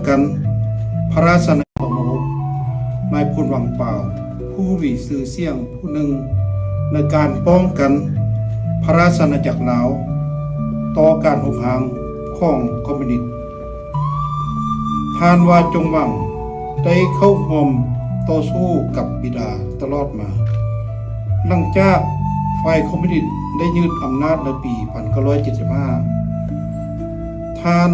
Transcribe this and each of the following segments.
ກັນພະລາຊະອານາຈັກ ປະໂມກ ນາຍພົນ ວັງປາວ ຜູ້ມີຊື່ສຽງຜູ້ໜຶ່ງ ໃນການປ້ອງກັນພະລາຊະອານາຈັກລາວ ຕໍ່ການຮຸກຮານຂອງຄອມມິວນິດ. ທ່ານ ວາ ຈົງຫວັງ ໄດ້ເຂົ້າຮ່ວມຕໍ່ສູ້ກັບບິດາຕະຫຼອດມາ. ຫຼັງຈາກຝ່າຍຄອມມິວນິດໄດ້ຍຶດອຳນາດໃນປີພັນເກົ້າຮ້ອຍເຈັດສິບຫ້າ ທ່ານ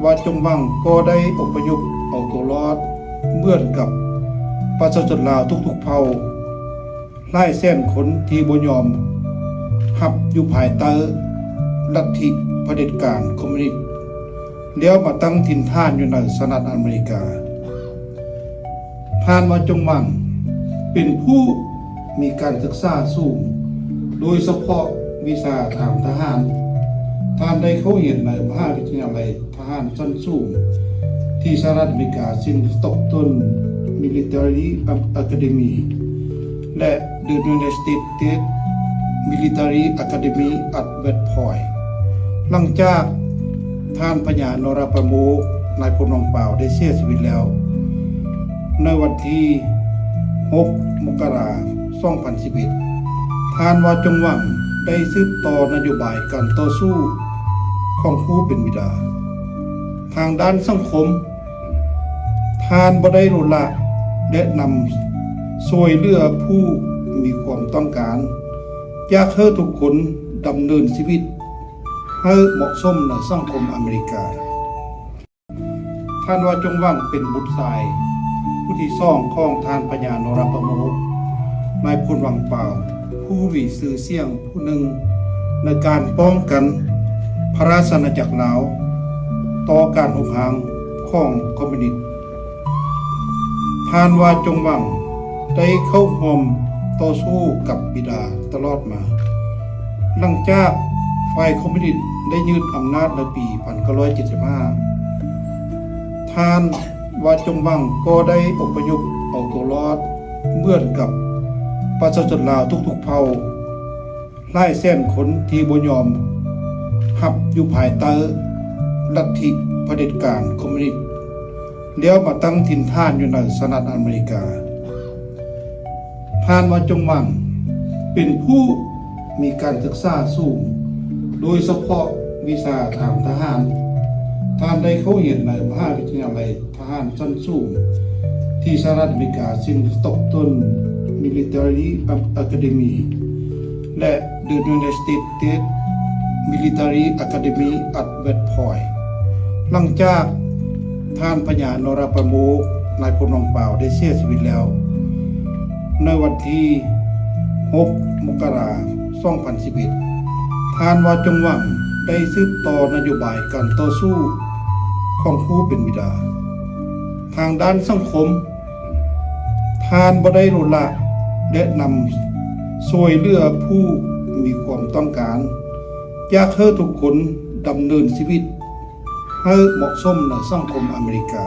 ວາ ຈົງຫວັງ ກໍໄດ້ອົບພະຍົບເອົາຕົວລອດເໝືອນກັບປະຊາຊົນລາວທຸກໆເຜົ່າ ຫຼາຍແສນຄົນທີ່ບໍ່ຍອມຮັບຢູ່ພາຍໃຕ້ລັດທິຜະເດັດການຄອມມິວນິດ ແລ້ວມາຕັ້ງຖິ່ນຖານຢູ່ໃນສະຫະລັດອາເມລິກາ. ທ່ານ ວາ ຈົງຫວັງ ເປັນຜູ້ມີການສຶກສາສູງ, ໂດຍສະເພາະວິຊາທາງທະຫານ. ທ່ານໄດ້ເຂົ້າຮຽນໃນມະຫາວິທະຍາໄລ ທະຫານຊັ້ນສູງທີ່ສະຫະລັດອາເມລິກາ ເຊັ່ນ Stockton Military Academy ແລະ The United States Military Academy at West Point. ຫຼັງຈາກທ່ານພະຍາ ນໍຣາ ປະໂມກ ນາຍພົນ ວັງປາວ ໄດ້ເສຍຊີວິດແລ້ວ ໃນວັນທີຫົກ ມົກກະລາ ສອງພັນສິບເອັດ ທ່ານ ວາ ຈົງຫວັງ ໄດ້ສືບຕໍ່ນະໂຍບາຍການຕໍ່ສູ້ຂອງຜູ້ເປັນບິດາ. ທາງດ້ານສັງຄົມ, ທ່ານບໍ່ໄດ້ລົດລະ ແນະນຳຊ່ວຍເຫຼືອຜູ້ມີຄວາມຕ້ອງການ, ຢາກໃຫ້ທຸກຄົນດຳເນີນຊີວິດໃຫ້ເໝາະສົມໃນສັງຄົມອາເມລິກາ. ທ່ານ ວາ ຈົງຫວັງ ເປັນບຸດຊາຍຜູ້ທີສອງຂອງທ່ານພະຍາ ນໍຣາ ປະໂມກ ນາຍພົນ ວັງປາວ ຜູ້ມີຊື່ສຽງຜູ້ໜຶ່ງ ໃນການປ້ອງກັນພະລາຊະອານາຈັກລາວ ຕໍ່ການຮຸກຮານຂອງຄອມມິວນິດ. ທ່ານ ວາ ຈົງຫວັງ ໄດ້ເຂົ້າຮ່ວມຕໍ່ສູ້ກັບບິດາຕະຫຼອດມາ. ຫຼັງຈາກຝ່າຍຄອມມິວນິດໄດ້ຍຶດອຳນາດໃນປີພັນເກົ້າຮ້ອຍເຈັດສິບຫ້າ ທ່ານ ວາ ຈົງຫວັງ ກໍໄດ້ອົບພະຍົບເອົາຕົວລອດເໝືອນກັບປະຊາຊົນລາວທຸກໆເຜົ່າ ຫຼາຍແສນຄົນທີ່ບໍ່ຍອມຮັບຢູ່ພາຍໃຕ້ລັດທິຜະເດັດການຄອມມິວນິດ ແລ້ວມາຕັ້ງຖິ່ນຖານຢູ່ໃນສະຫະລັດອາເມລິກາ. ທ່ານ ວາ ຈົງຫວັງ ເປັນຜູ້ມີການສຶກສາສູງ, ໂດຍສະເພາະວິຊາທາງທະຫານ. ທ່ານໄດ້ເຂົ້າຮຽນໃນມະຫາວິທະຍາໄລ ທະຫານຊັ້ນສູງທີ່ສະຫະລັດອາເມລິກາ ເຊັ່ນ Stockton Military Academy ແລະ The United States Military Academy at West Point. ຫຼັງຈາກທ່ານພະຍາ ນໍຣາ ປະໂມກ ນາຍພົນ ວັງປາວ ໄດ້ເສຍຊີວິດແລ້ວ ໃນວັນທີຫົກ ມົກກະລາ ສອງພັນສິບເອັດ ທ່ານ ວາ ຈົງຫວັງ ໄດ້ສືບຕໍ່ນະໂຍບາຍການຕໍ່ສູ້ຂອງຜູ້ເປັນບິດາ. ທາງດ້ານສັງຄົມ, ທ່ານບໍ່ໄດ້ລົດລະ ແນະນຳຊ່ວຍເຫຼືອຜູ້ມີຄວາມຕ້ອງການ, ຢາກໃຫ້ທຸກຄົນດຳເນີນຊີວິດໃຫ້ເໝາະສົມໃນສັງຄົມອາເມລິກາ.